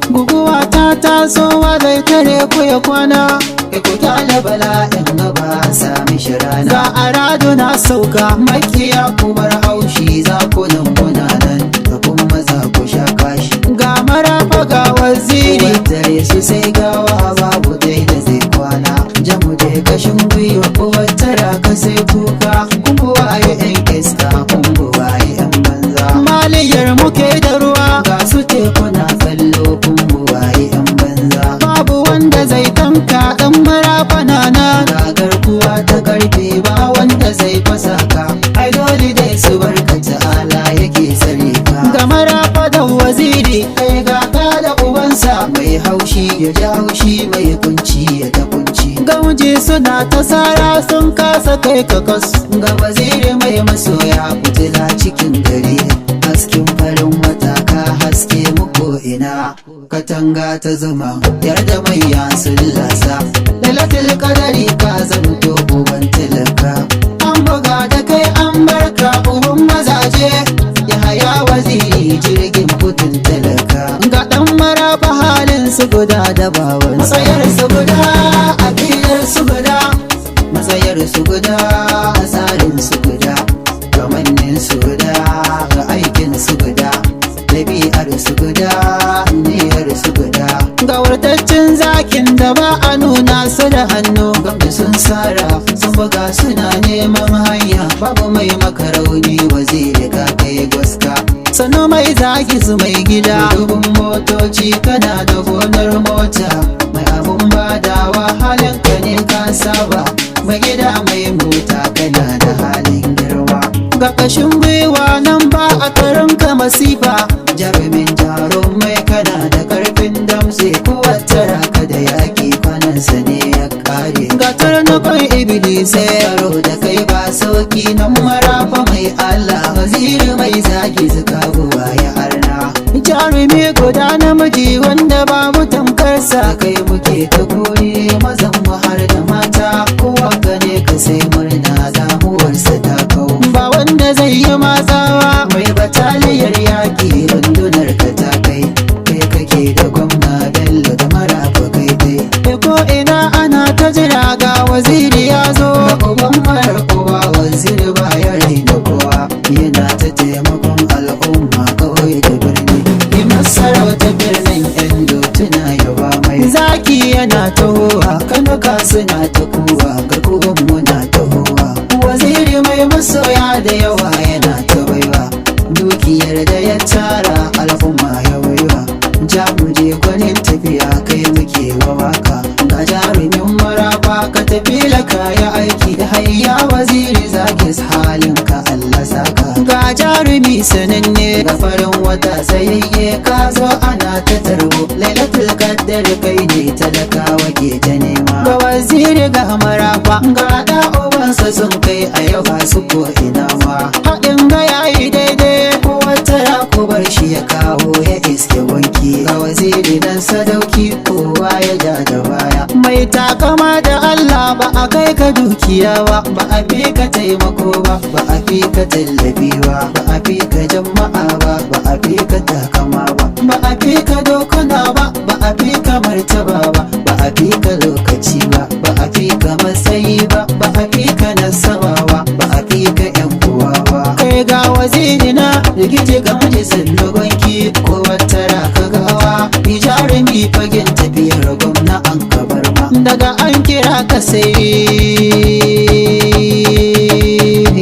Guguwa ta tasowa zai tare ku ya kwana. Ku kyale bala'in gaba sami shi rana. Ga arado na sauka. Makiya ku bar haushi, za ku nan muna nan da kuma za ku sha kashi. Ga Marafa, ga Waziri. Tare su sai gawa, babu dai da zai kwana. Jamu je kashin gwiwa, ko tara ka sai kuka. Kun waye yan iska, kun waye yan banza. Maliyar muke da ruwa. Ga su tekuna kallo, kun waye yan banza. Babu wanda zai tanka, dan Marafa na nan. Ga garkuwa ta karfe, ba wanda zai fasa ka. Ai dole dai su barka, ta'ala yake tsare ka. Ga Marafa da Waziri. Kai ga ka da ubansa, mai haushi ya ji haushi, mai kunci ya ta kunci. Gamji suna ta sara, sun kasa kai kakas. Ga Waziri mai masoya, fitila cikin gari, hasken farin wata, ka haske muku ina. Katanga ta zama yarda mai ya sun lasa, lailatul qadari ka zamto uban talaka. An buga da kai, an barka, uban mazaje. Ya haya Waziri, jirgin putun talaka. Ga dan Marafa, halin su guda da babansa. Matsayar su guda, aƙidar su guda, matsayar su guda, tsarin su guda, kamannin su guda, ga aikin su guda, ɗabi'ar su guda, niyyar su guda. Gawartaccen zakin da ba a nuna su da hannu. Gwamnati sun sara sun buga, suna neman hanya, babu mai makarauni. Waziri ka kai gwaska. Sanu mai zagi su mai gida. Dubun motoci, kana da gonar mota, mai abun badawa, halinka ne ka saba. Mai gida mai mota, kana da halin girma. Ga kashin gwiwa nan, ba a tarinka masifa. Jarumin jarumai, kana da karfin damtse, kowace raka da yaƙi kwanansa ne ya kare. Ga tarnukon ibilisai. Yaro da kai ba sauki nan, Marafa mai Allah, Waziri mai zagi zuka buwa ya arna. Jarumi guda, namiji wanda babu tamkarsa. Kai muke ta kuri, mazan mu har da mata, kowa gane ka sai murna, damuwarsa ta kau. Ba wanda zai yi matsawa. Mai bataliyar yaƙi, rundunar ka ta kai, kai kake da gwamna Bello da Marafa kai dai. Ko ina ana ta jira, ga Waziri ya zo. Uban marar uba, Waziri ba ya raina kowa, yana ta taimakon al'umma kawai da birni. Masarauta birnin yan tuna yaba mai. Zaki yana tahowa. Kanuka suna ta kuwa, garkuwan muna tahowa. Waziri mai masoya da yawa, yana ta baiwa, dukiyar da ya tara al'umma ya baiwa. Jamuje gwanin tafiya, kai muke wa waka. Ga jarumin Marafa, ka tafi laka ya aiki da hayya. Waziri zaki, halinka Allah saka. Ga jarumi sananne. Ga farin wata tsayayye, ka zo ana ta tarbo, lailatul qadar kai ne talakawa ke ta nema. Ga Waziri, ga Marafa. Ga da ubansa sun kai a yau ba su ko ina ma. Haɗin ga yayi daidai. Ko wata ko bar shi ya kawo ya iske wanki. Ga Waziri nan sadauki, kowa ya ja da baya. Mai takama da Allah, ba a kai ka dukiya ba. Ba a fi ka taimako ba, ba a fi ka tallafi ba, ba a fi ka jama'a ba, ba a fi ka takama ba, Ba a fi ka dokuna ba, ba a fi ka martaba ba, ba a fi ka lokaci ba, ba a fi ka matsayi ba, ba a fi ka nasaba ba, ba a fi ka yan uwa ba. Kai ga Waziri na. Rikici ga mace sannu gwanki, ko wata raka gawa ni jarumi fagen tafiyar gwamna an kabar ma. Daga an kira ka sai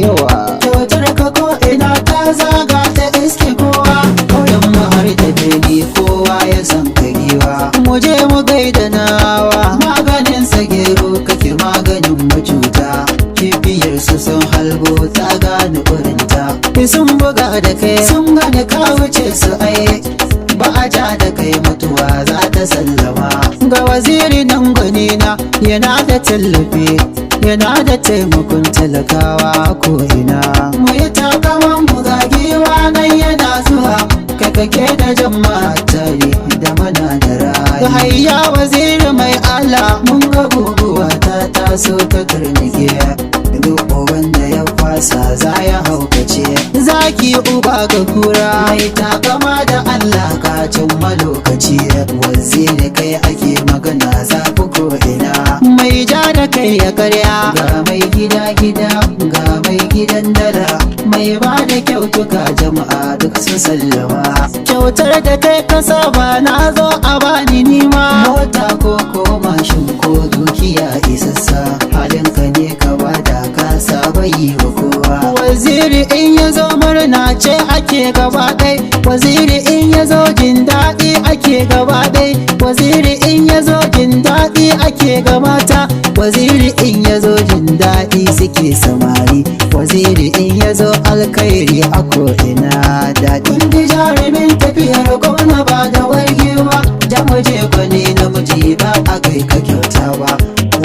yawa. Kyautar ka ko ina ta zaga ta iske kowa, kauyen mu har da birni kowa ya san ka giwa. Mu je mu gaida nawa. Maganin sagero kake, maganin macuta, kibiyar su sun halbo ta gane urinta. Sun buga da kai. Sun gane ka wuce su, ai ba a ja da kai, mutuwa za ta sallama. Ga Waziri nan gwanina, yana da tallafi, yana da taimakon talakawa ko ina. Mu yi takaman mu, ga giwa nan yana zuwa, kai kake da jama'a tare da mana da Ga rayu. hayya Waziri mai Allah. Mun ga guguwa ta taso ta turnike, duk wanda ya fasa za ya haukace. Zaki uba ga kura. Mai takama da Allah, ka cimma lokaci. lokaci. Waziri, kai ake magana, zafi ko ina. Mai ja da kai ya karya. Ga mai gida gida, ga mai gidan dala, mai ba da kyautuka, jama'a duk sun sallama. Kyautar da kai ka saba, na zo a bani nima. Mota ko mashin ko dukiya isassa, halinka ne ka bada, ka saba yi wa kowa. Waziri in ya zo, murna ce ake gaba ɗai. Waziri in ya zo, jin daɗi ake gaba ɗai. Waziri in ya zo, jin daɗi ake ga mata. Waziri in ya zo, jin daɗi suke samari. Waziri in ya zo, alkhairi a ko'ina daɗi. Kun ji jarumin tafiyar gwamna, ba da wargewa. Jamuje gwani namiji, ba a kai ka kyauta ba.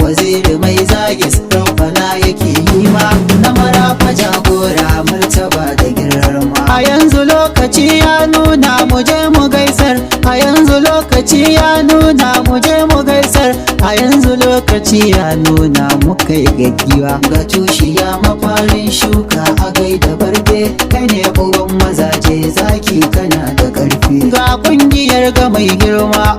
Waziri mai zagis, rabbana yake yi ma. Na marafa jagora, martaba da girma. A yanzu lokaci ya nuna mu je mu gaisar. A yanzu lokaci ya nuna mu je mu gaisar. A yanzu lokaci ya nuna mu kai ga giwa. Ga tushiya mafarin shuka, a gaida barbe. Kai ne uban mazaje, zaki kana da karfi. Ga kungiyar ga mai girma.